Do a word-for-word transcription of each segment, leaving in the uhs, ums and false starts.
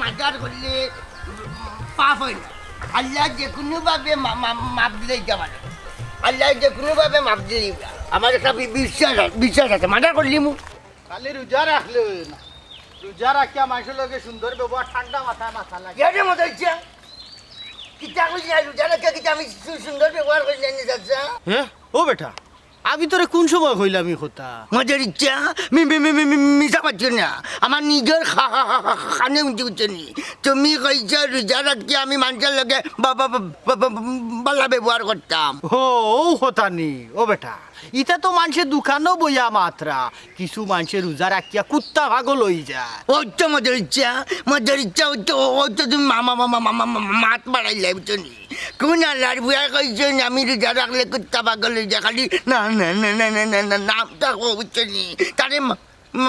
মার্ডার করলে পাপ অয় না। আল্লায় যেকুনুভাবে মা-, মা-, মাফ দিলাইতা পারে। আল্লায় যেকুনুভাবে মাফ দিলাইবা। আমার একটা বি-, বিশ্বাস আ-, বিশ্বাস আছে, মার্ডার করলিমু। খালি রোজা রাখলে অয় না, রোজা রাখিয়া মানষর লগে সুন্দর ব্যবহার, ঠান্ডা মাথায় মাত লাগে। এরে মদরিচ্ছা, কিতা কইলা? রোজা রাখিয়া কিতা আমি সু-, সুন্দর ব্যবহার করিলাই নি, চাচা? হে, ও বেটা, আমি তোরে কুন সময় কইলাম ই কথা? মদরিচ্ছা, মি-, মি-, মিছা মাতিও না। আমার নিজর খা-, খা-, খা-, খা-, কানে হুনছি, বুঝছো নি? তুমি কইছো রোজা রাখিয়া আমি মানষর লগে বা-, বা-, বা-, বা-, বা-, বা-, বালা ব্যবহার করতাম। ও, অউ কথা নি, ও বেটা। ইতা তো মানষে দোকানো বইয়া মাতরা, কিছু মানষে রোজা রাখিয়া কুত্তা পাগল অইযায়। অউ তো মদরিচ্ছা, মদরিচ্ছা, অউ তো, অউ তো তুমি মা-, মা-, মাত বাড়াইলায়, বুঝছো নি? কুন আল্লার বুয়ায় কইছইন আমি রোজা রাখলে কুত্তা পাগল অইযায়, খালি না, না, নামটা কও, বুঝছো নি? তারে মা-,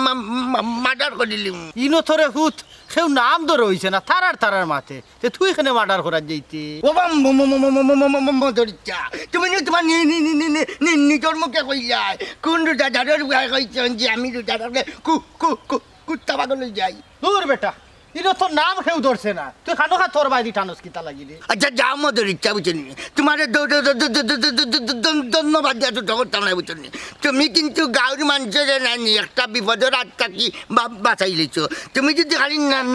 মা-, মা-, মার্ডার করিলিমু। ইনো থরে হুত, কেউ নাম ধরে অইছে না, তারার তারার মাতে। তে তুই কেনে মার্ডার করাত যাইতে? ও বা ম-, ম-, মদরিচ্ছা, তুমি নি তুমার নি-, নি-, নি-, নি-, নি-, নি-, নিজর মুখে কইলায়, কুন রোজাদারর বুয়ায় কইছইন যে আমি রোজা রাখলে কু-, কু-, কু-, কুত্তা পাগল অইযাই? দুর বেটা, ইনো তো নাম কেউ ধরছে না, তুই খানো খা তোর বায়দি টানস কিতা লাগি রে? আচ্ছা, যাও মদরিচ্ছা, বুঝছো নি? তুমারে দ-, দ-, দ-, ধন্যবাদ দিয়া তো করতাম না, বুঝছো নি? তুমি কিন্তু গাঁওর মানষরে নানি একটা বিপদর হাত থাকি বা-, বাঁচাইলাইছো। তুমি যদি খালি না-,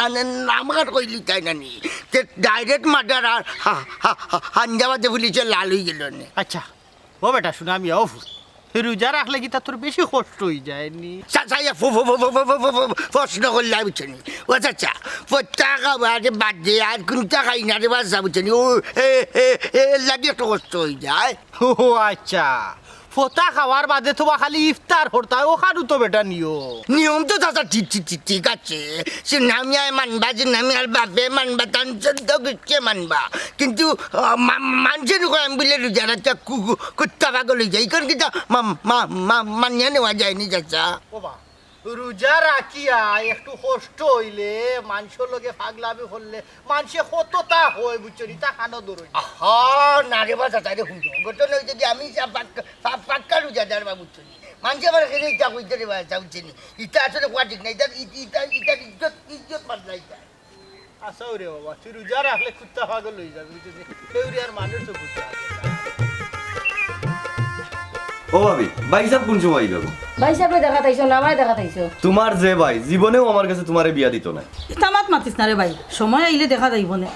না-, নাম কাট কইলিতায় নানি, তে ডাইরেক্ট মার্ডার আর হা-, হা-, হা-, হায়দ্রাবাদে পুলিশে লাল অইগেলো নে। আচ্ছা, ও বেটা, হুন, আমি অউ ফুত। রোজা রাখলে কিতা তোর বেশি কষ্ট অইযায় নি? চা-, চাইয়া ফু-, ফু-, ফু-, ফু-, ফু-, ফু-, ফু-, ফু-, প্রশ্ন করলে, বুঝছো নি? ও চাচা, ফতা খাওয়ারে বাদ দে, আর কুন্তা খাই না রে বাচ্চা, বুঝছো নি? ও, এ, এ, এ, এর লাগি একটু কষ্ট অইযায়। ও আচ্ছা, ফতা খাওয়ার বাদে তো বা খালি ইফতার করতায়, অখানউ তো বেটা নিয়ম। নিয়ম তো চাচা ঠিক, ঠিক, ঠিক, ঠিক আছে। সুনামিয়ায় মানবা, সুনামিয়ার বাপে মানবা, তান চৌদ্দ গুষ্টিয়ে মানবা। কিন্তু, আহ, মা-, মানষে নু কয় আমি বুলে রোজা রাখিয়া কু-, কু-, কুত্তা পাগল অইযাই। ইখান কিতা মা-, মা-, মা-, মানিয়া নেওয়া যায় নি, চাচা? ও বা, রোজা রাখিয়া একটু কষ্ট অইলে, মানষর লগে পাগলামি করলে, মানষে কততা কয়, বুঝছো নি? ইতা কানো ধরো না। আহা, না রে বা, চাচা রে, হুনো। ঘটনা অইছে কি, আমি সা-, পাক্কা, পা-, পাক্কা রোজাদার বা, বুঝছো নি? মানষে আমারে কেনে ইতা কইতো রে বা, চাচা, বুঝছো নি? ইতা আসলে কওয়া ঠিক না। ইতা, ই-, ইতা, ইতা ইজ্জত, ইজ্জত বাদ যাইতা। আচ্ছা, ওরে বাবা, তুই রোজা রাখলে কুত্তা পাগল অইযাবি, বুঝছস নি? কেউরে আর মানুষ তো কুত্তা পাগল। ও ভাবি, ভাইসাব কুন সময় আইবা গো? ভাইসাবরে দেখাত আইছো না, আমারে দেখাত আইছো? তুমার যে ভাই, জীবনেও আমার গেছে তুমারে বিয়া দিতো নায়। ইতা মাত মাতিস না রে ভাই, সময় আইলে দেখা যাইবো নে।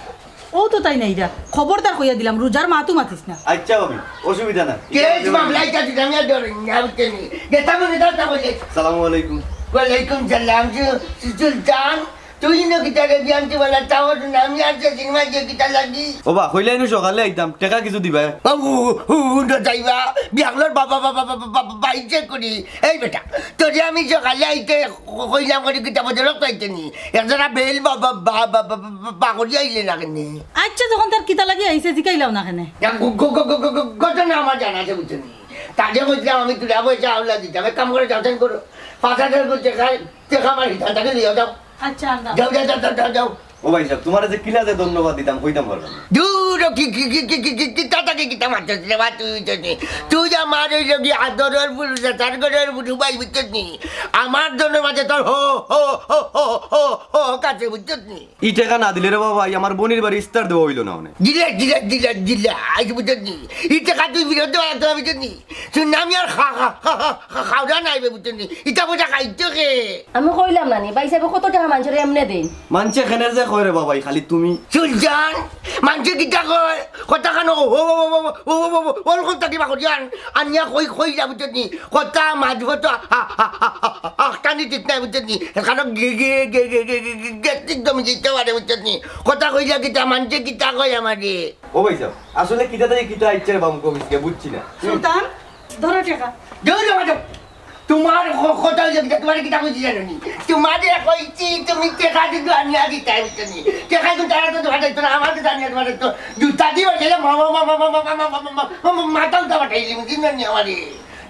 অউ তো তাইন আইরা, খবরদার কইয়া দিলাম, রোজার মাতউ মাতিস না। আচ্ছা ভাবি, অসুবিধা নাই। কেস মামলা ইতা দিতাম ইয়া ডরে না, বুঝছো নি? গেতাম নি, দাও, দাও, বলে। সালামু আলাইকুম। ওয়ালাইকুম সালাম, সু-, সু-, সুলতান। তুই ইনো কিতা রে বিয়ান্তি বালা, তাও তো নামি আছে সিনেমা যে কিতা লাগি? ও বা, কইলায় নু সকালে আইতাম, টেকা কিছু দিবায়। ও, ও, ও, ও, না যাইবা, বিয়াগলর বাবা, বাবা, বাবা, বাবা, বাইর যে করি। এই বেটা, তোরে আমি সকালে আইতে ক-, কইলাম করি কিতা বদল পাইতে নি? এক জরা বেল বা, বা, করি আইলে না কেনে? আচ্ছা, যখন তার কিতা লাগি আইছে, জিকাইলাও না কেনে? না, ঘ-, ঘ-, ঘটনা আমার জানা আছে, বুঝছো নি? তারে কইছিলাম আমি তুলা পয়সা আওলা দিতাম, এক কাম করো, যাও, তাই করো। পাঁচ হাজার করে টেকা, টেকা আমার হিসাব থাকি লইয়া যাও। আচ্ছা, আন্দা। যাও, যাও, যাও, যাও, যাও, যাও। ও ভাইসাব, তুমারে যে কিলা যে ধন্যবাদ দিতাম, কইতাম পারলাম না। দূর, ও কি, কি, কি, কি, কি, কি, কিতা থাকি কিতা মাতস রে বা তুই, তুই, তুই আমার অইলো গি আদরর পুরু, চাচার ঘরর পুরু ভাই, বুঝছস নি? আমার ধন্যবাদে তোর হো, হো, কাছে, বুঝছস নি? ই টেকা না দিলে রে বাবা, ই আমার বইনর বাড়ি ইফতার দেওয়া অইলো না অনে। দিলে, দিলে, দিলে, দিলে, আইজ বুঝছস নি? ই টেকা তুই ফিরত দেওয়া লাগতো না, বুঝছস নি? তুই নামি আর খা-, খা-, খা-, খা-, খা-, খাওয়া নাই বে, বুঝছস নি? ইতা পয়সা খাইতো কে? আমি কইলাম না নি, ভাইসাবে কত টেকা মানষরে এমনে দেইন। মানষে কেনে যে কয় রে বাবা, ই খালি তুমি। সুলতান, মানষে কিতা কয়? কথা খানো, ও, ও, ও, অল কথা কিবা করিয়ান, আনিয়া কই, কই যা, বুঝছস নি? কথা মাঝবো তো, আ, আ, আ, আ, আ, আখটানি ঠিক নাই, বুঝছস নি? এখানো গে, গে, গে, গ্যাস্ট্রিক জমি যেতে পারে, বুঝছস নি? কথা কইলা কিতা, মানষে কিতা কয় আমারে? ও ভাইসাব, আসলে কিতা থাকি কিতা আইছে রে বামুক অফিসকে বুঝছি না। সুলতান, ধরো টেকা। ধরো, ধরো। তুমার ক-, কথা অইলো কিতা, তুমারে কিতা কইছি জানো নি? তুমারে কইছি তুমি টেকা কিন্তু আনিয়া দিতায়, বুঝছো নি? টেকা কিন্তু তারা তো তুমার দায়িত্ব না, আমার কিন্তু আনিয়া তুমার দায়িত্ব। জুতা দি বাজাইলে মা-, মা-, মাথা উঠা পাঠাইলি, বুঝলি না নি আমারে?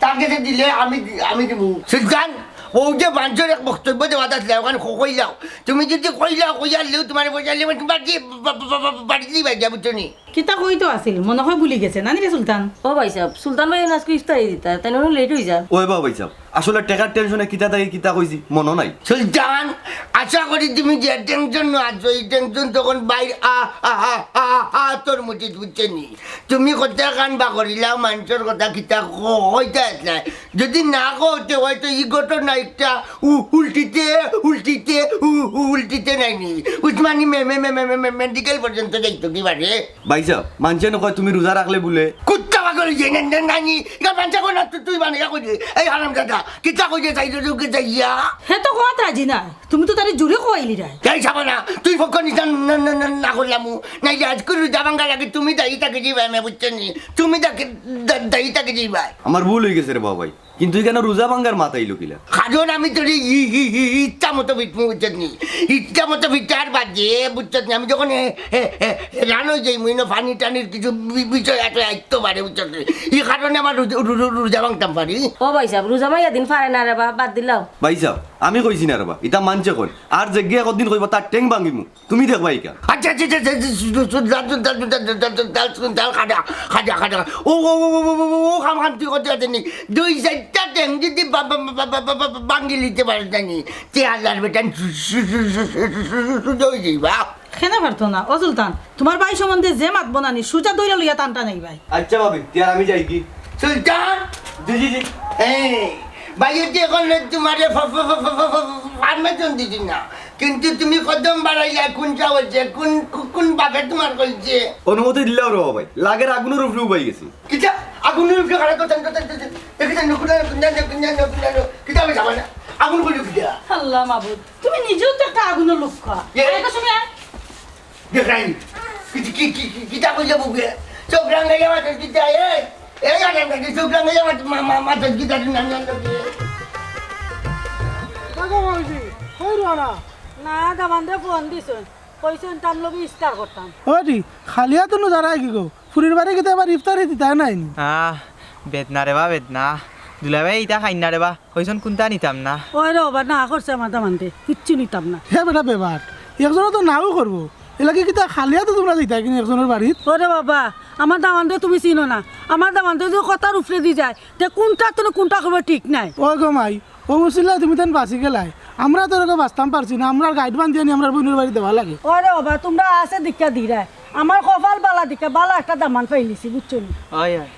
তার গেছে দিলে আমি দি-, আমি দিমু। সুলতান, অউ যে মানষর এক বক্তব্য দেওয়াত আছলা, অখান ক-, কইলাও। তুমি যদি কইলাও, কইয়ার লেও তুমারে পয়সা লেও, তুমার কি বা-, বা-, বা-, বা-, বাড়ি দিবা গিয়া, বুঝছো নি? কিতা কইতো আছিল, মনো অয় ভুলি গেছে, নানি রে সুলতান? ও ভাইসাব, সুলতান ভাইয়ে আইজকু ইফতারি দিতা, তাইন অনো লেট অইযার। ওই বা ভাইসাব, আসলে টেকার টেনশনে কিতা থাকি কিতা কইছি, মনো নাই। সুলতান, আশা করি তুমি যে টেনশনো আছো, ই টেনশন তখন বাইর আ, আ, আ, আ, আ, তোর মুঠিত, বুঝছো নি? তুমি কথা কান বা করিলাও, মানষর কথা কিতা ক-, কইতা আছলায়। যদি না কও, তে অয়তো ই ঘটনা একটা উ-, উল্টিতে, উল্টিতে, উ-, উ-, উল্টিতে নায়নি। উসমানী মে-, মে-, মে-, মে-, মে-, মে-, মেডিকেল পর্যন্ত যাইতো কি পারে। ভাইসাব, মানষে নু কয় তুমি রোজা রাখলে বুলে। কুত্তা পাগল অইছে, না, না, নানি, ইটা মানষে কয় না, তু-, তুই বানাইয়া কইলি। এই হারামজাদা, কিতা কইছে চাইতো তোকে চাইয়া? হে তো কওয়াত রাজি নায়, তুমি তো তারে জুরে কওয়াইলিরায়। এই শাবানা, তুই পক্ষ নিস না, না, না, না, না করলাম। নাইলে আইজকুর রোজা ভাঙ্গার লাগি তুমি দায়ী থাকি যাইবায়, মে বুঝছো নি? তুমি দায়ী, দা-, দায়ী থাকি যাইবায়। আমার ভুল অইগেছে রে বাবা ভাই। কিন্তু ইখানো রোজা ভাঙ্গার মাত আইলো কিলা? কারণ আমি তোরে ই-, ই-, ই-, ইচ্ছা মতো পিটমু, বুঝছত নি? ইচ্ছা মতো পিটার বাদে, বুঝছত নি? আমি যখন হে-, হে-, হে-, হেরান অইযাই, মুইনো পানি টানির কিছু বি-, বিষয় আছে, আইতো পারে, বুঝছত নি? ই কারণে আমার রোজা, রো-, রো-, রোজা ভাঙতাম পারি। ও ভাইসাব, রোজা মাইয়া দিন পারে না রে বা, বাদ দিলাও। ভাইসাব, আমি কইছি না রে বা, ইতা মানষে কয়। আর যেগিয়ে একদিন কইবো, তার ঠেং ভাঙিমু। তুমি দেখবায় ইখান। আচ্ছা, আচ্ছা, আচ্ছা, আচ্ছা, আচ্ছা, সুলতান, সুলতান, খাজা, খাজা, খাজা। ও, ও, ও, কাম, কাম তুই করতে পারছিস নি? দুই চাইরটা ঠেং যদি বা-, বা-, ভাঙ্গি লিতে পারে জানি, তে আল্লার বেটা সু-, সু-, সুজা অইযাইবা। কেনে পারতো না? ও সুলতান, তুমার ভাই সম্বন্ধে যে মাতবো নানি, সুজা ধইরা লইয়া টান টানাইবায়। আচ্ছা ভাবি, তে আর আমি যাইগি। সুলতান! জি, জি, জি। এই, ভাইয়ে তো অখন তুমারে ফ-, ফ-, ফ-, ফ-, ফ-, ফ-, পারমিশন দিছি না। কিন্তু তুমি কদম বাড়াইলা কুন সাহসে, কুন, কু-, কুন বাপে তুমার কইছে? অনুমতি দিলাও রে বাবা ভাই, লাগের আগুনর উপরে উবাই গেছি। কিতা? আগুনর উপরে খাড়া করতেন, করতেন, করতেন। দেখি তো, নুকুন, নুকুন, নুকুন, নুকুন, নুকুন। কিতা আমি যাবা না? আগুন কইলো কিতা? আল্লাহ মাবুদ, তুমি নিজেও তো একটা আগুনর লুক্কা। এ? আরেকটা সময় আয়। দেখরায়নি? কি, কি, কি, কি, কিতা কইলে বুকে? চোখ রাঙাইয়া মাতস কিতা, এই? এই আরে, এই চোখ রাঙাইয়া মাত-, মা-, মা-, মাতস কিতা, তুই নাম জানতো কি? দাদা বাবুজি, কই রওনা? না, দামান্দে ফোন দিছইন। কইছইন, তান লগে ইফতার করতাম। ও দি, খালি আতো নু যারা কি গো? ফুরির বাড়ি কিতা আবার ইফতারি দিতা নায়নি? আহ, বেদনা রে বা, বেদনা। দুলাভাই ইতা খাইন না রে বা। কইছইন কুনটা নিতাম না। ওই রে বাবা, না করছে আমার দামান্দে, কিচ্ছু নিতাম না। হে বেটা বেবাট, একজনে তো নাও করবো। এলাকি কিতা খালি আতো তুমরা যাইতায় কিনি একজনর বাড়িত? ওরে বাবা, আমার দামান্দরে তুমি চিনো না। আমার দামান্দে যে কথার উপরেদি যায়, তে কুনটা তো কুনটা করবো ঠিক নাই। ওই গো মাই, অউ উছিলায় তুমি তাইন বাঁচি গেলায়। আমরা তো এরকম বাঁচতাম পারছি না, আমরার গাইড বান্ধিয়া নি আমরার বইনর বাড়ি দেওয়া লাগে। ওরে বাবা, তুমরা আছে দেখিয়া দিরায়, আমার কপাল বালা দেখিয়া বালা একটা দামান পাইলিছি, বুঝছো নি? অয়, অয়,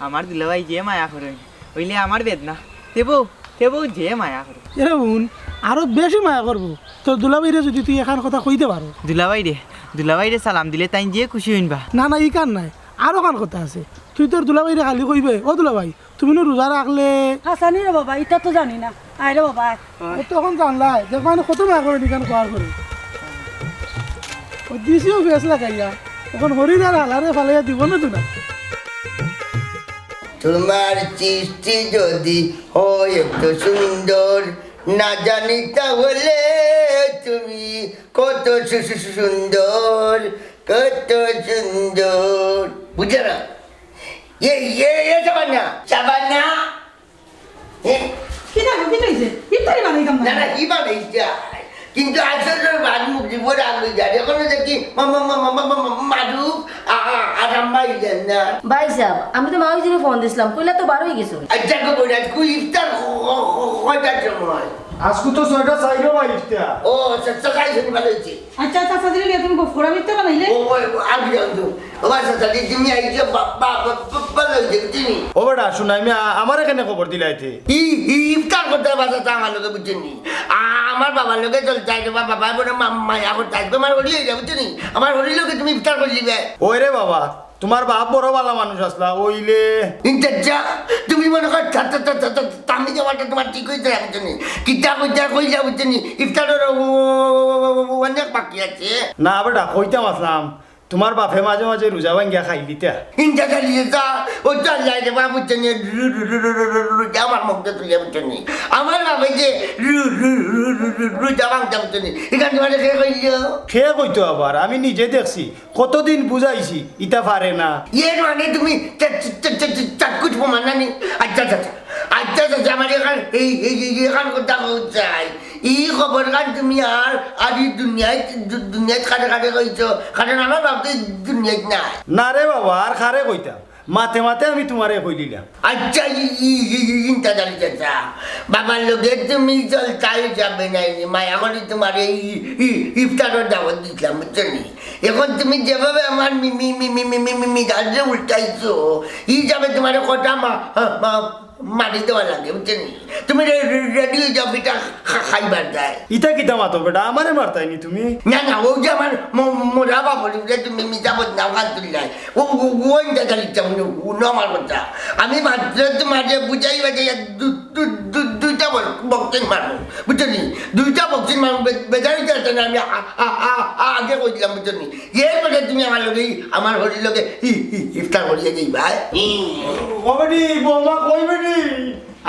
আমার দুলাভাই যে মায়া করইন, অইলে আমার বেদনা, তেবু, তেবু যে মায়া করইন। এরে হুন, আরো বেশি মায়া করবো। তোর দুলাভাইরে যুদি তুই এখান কথা কইতে পারো। দুলাভাইরে, দুলাভাইরে সালাম দিলে তাইন যে খুশি অইন বা। না, না, ইখান নায়, আরো খান কথা আছে। তুই তোর দুলাভাইরে খালি কইবে, "ও দুলাভাই, তুমি নু রোজা রাখলে।" হাছানি রে বাবা, ইতা তো জানি না। আয় রে বাবা, আয়। ও তো অখন জানলায়, দেখবায়নে কত মায়া করইন ইখান কওয়ার পরে। ও দিছিও ফেস লাগাইয়া, অখন হরির আর হালারে ফালাইয়া দিবো না তো না। তোমার সৃষ্টি যদি হয় এত সুন্দর, না জানি তাহলে তুমি কত সু-, সু-, সু-, সুন্দর, কত সুন্দর। বুঝলে না? এ, এ, এ, সাবানা, সাবানা। এ? কিতা গো, কিতা অইছে? ইফতারি বানাইতাম না। না, না, ই বানাইছে। কিন্তু আসলে বাদ মুখ দিব রাগ অই যায়। অখন দেখি মা-, মা-, মারুফ, আ-, আ-, আর আম্মা ইলেন না। ভাইসাব, আমি তো মাউজিরে ফোন দিছলাম, কইলা তো বার অই গেছইন। আচ্ছা গো বইন, আইজকু ইফতার ক-, ক-, ক-, কয়টার সময়? আইজকু তো ছয়টা চাইরো বা ইফতার। ও, আচ্ছা, আচ্ছা, খাইছইন, ভালা অইছে। আচ্ছা, আচ্ছা, চাচাজিরে লইয়া তুমি গফ করো, মিথ্যা বানাইলে? ও, ও, আমি জানি তো। ও বা চাচাজি, তুমি আইছো, বা-, বা-, বা-, বা-, ভালা অইছে, বুঝছো নি? ও বেটা, হুনাই মিয়া, আমারে কেনে খবর দিলাইতে? ই, ই, ইফতার করতে বা চাচা আমার লগে, বুঝছো নি? আ-, আমার বাবার লগে চলতে আইছে, বা-, বাবায় বড় মা-, মায়া করতে আইছে, আমার হরি অইছে, বুঝছো নি? আমার হরির লগে তুমি ইফতার করিলিবায়। ওই রে বাবা, তুমার বাপ বড় ভালা মানুষ আছলা, অইলে। ইন্টারজা, তুমি মনো করো তা-, তা-, তা-, তা-, তা-, আমি যাওয়াটা তুমার ঠিক অইছে না, বুঝছো নি? কিতা কইতা কইলা, বুঝছো নি? ইফতারর ও-, ও-, ও-, ও-, ও-, অনেক বাকি আছে। না বেটা, কইতাম আছলাম, তুমার বাপে মাঝে মাঝে রোজা ভাঙ্গিয়া খাইলিতা। ইন্টারজা লিয়ে যা, ও তো আল্লাহ রে বাবা, বুঝছো নি? রু-, রু-, রু-, রু-, রু-, রু-, রু-, রু-, রু-, আমার বাপে যে রু-, রু-, রু-, রু-, রু-, রু-, রোজা ভাঙ্গতা, বুঝছো নি? ইখান তুমারে কে কইলো? কে কইতো আবার? আমি নিজে দেখছি। কতদিন বুঝাইছি, ইতা পারে না। এর মানে তুমি চা-, চা-, চা-, চা-, চা-, চাক্ষুষ প্রমাণ নানি? আচ্ছা, আচ্ছা, আচ্ছা। আচ্ছা, চাচা, আমার এখান, এই, এই, এই, এখান কথা কইতাম চাই। এই খবর খান তুমি আর, আর এই দুনিয়াত, দু-, দুনিয়াত কারে কারে কইছো? কারণ আমার বাপ তো এই দুনিয়াত নাই। না রে বাবা, আর কারে কইতাম? মাতে মাতে আমি তুমারে কইলিলাম। আচ্ছা, ই, ই, ই, ই, ইন্তাজ আলী চাচা, বাবার লগে তুমি চলতায় যাবে নাইনি, মায়া করি তুমারে ই, ই, ইফতারর দাওয়াত দিছলাম, বুঝছো নি? এখন তুমি যেভাবে আমার me, me, me, me, me, me, me, মিজাজরে উল্টাইছো, ই হিসাবে তুমারে কটা মা, মা, মারি দেওয়া লাগে, বুঝছো নি? তুমি রে, রে, রেডি অই যাও, পিঠা খা-, খাইবার যায়। ইতা কিতা মাতো বেটা, আমারে মারতায় নি তুমি? না, না, অউ যে আমার ম-, মরা বাপরে তুমি মিছা বদনাম খান তুললায়। ও, ও, ও ইন্তাজ আলী চাচা, হুনো, হুনো আমার কথা। আমি মাত্র তুমারে বুঝাই বাজাই দু-, দু-, দু-, দুইটা বক-, বক্সিং মারমু, বুঝছো নি? দুইটা বক্সিং মারমু, বে-, বেজার অইতে আছে না, আমি আ-, আ-, আ-, আ-, আগে কইলাম, বুঝছো নি? এরপরে তুমি আমার লগে, আমার হরির লগে ই-, ই-, ইফতার করিয়া দিবায়। ও বেটি, বৌমা কই বেটি?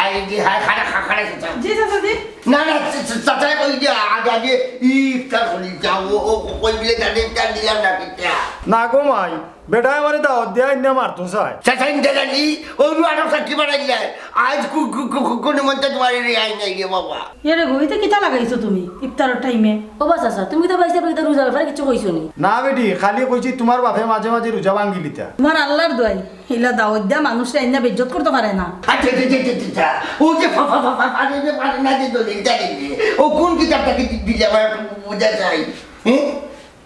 আরে জি, হায়, খাড়া, খা-, খাড়া খেতাম। জি, চাচা, জি। না, না, চা-, চা-, চাচায় কই যে আগে, আগে ইফতার করি যাও, ও, ও, ও কই বলে তাদের ইফতার দিলাম না, কিতা? না গো মাই, বেটায় আমারে দাওয়াত দিয়া আইন্না মারতো চায়। চাচা, ইন্তাজ আলী, ও নু আরো সাক্ষী বাড়াইলাই। আজ কু-, কু-, কু-, কু-, কোনো মন্তে তুমারে রেহাই নাই রে বাবা। এরে গো, ইতা কিতা লাগাইছো তুমি ইফতারর টাইমে? ও বা চাচা, তুমি কিতা পাইছো, আপনে কিতা রোজার ব্যাপারে কিচ্ছু কইছো নি? না বেটি, খালি কইছি তুমার বাপে মাঝে মাঝে রোজা ভাঙ্গিলিতা। তুমার আল্লার দোয়াই, ইলা দাওয়াত দিয়া মানুষরে আইন্না বেইজ্জত করতো পারে না। আচ্ছা, আচ্ছা, আচ্ছা, আচ্ছা, আচ্ছা। ও যে ফা-, ফা-, ফা-, ফা-, পারে যে পারে না যে দলিলটা দিলে, ও কোন কিতাবটা কি দি-, দিলে আমার একটু বুঝা যায়? হ্যাঁ?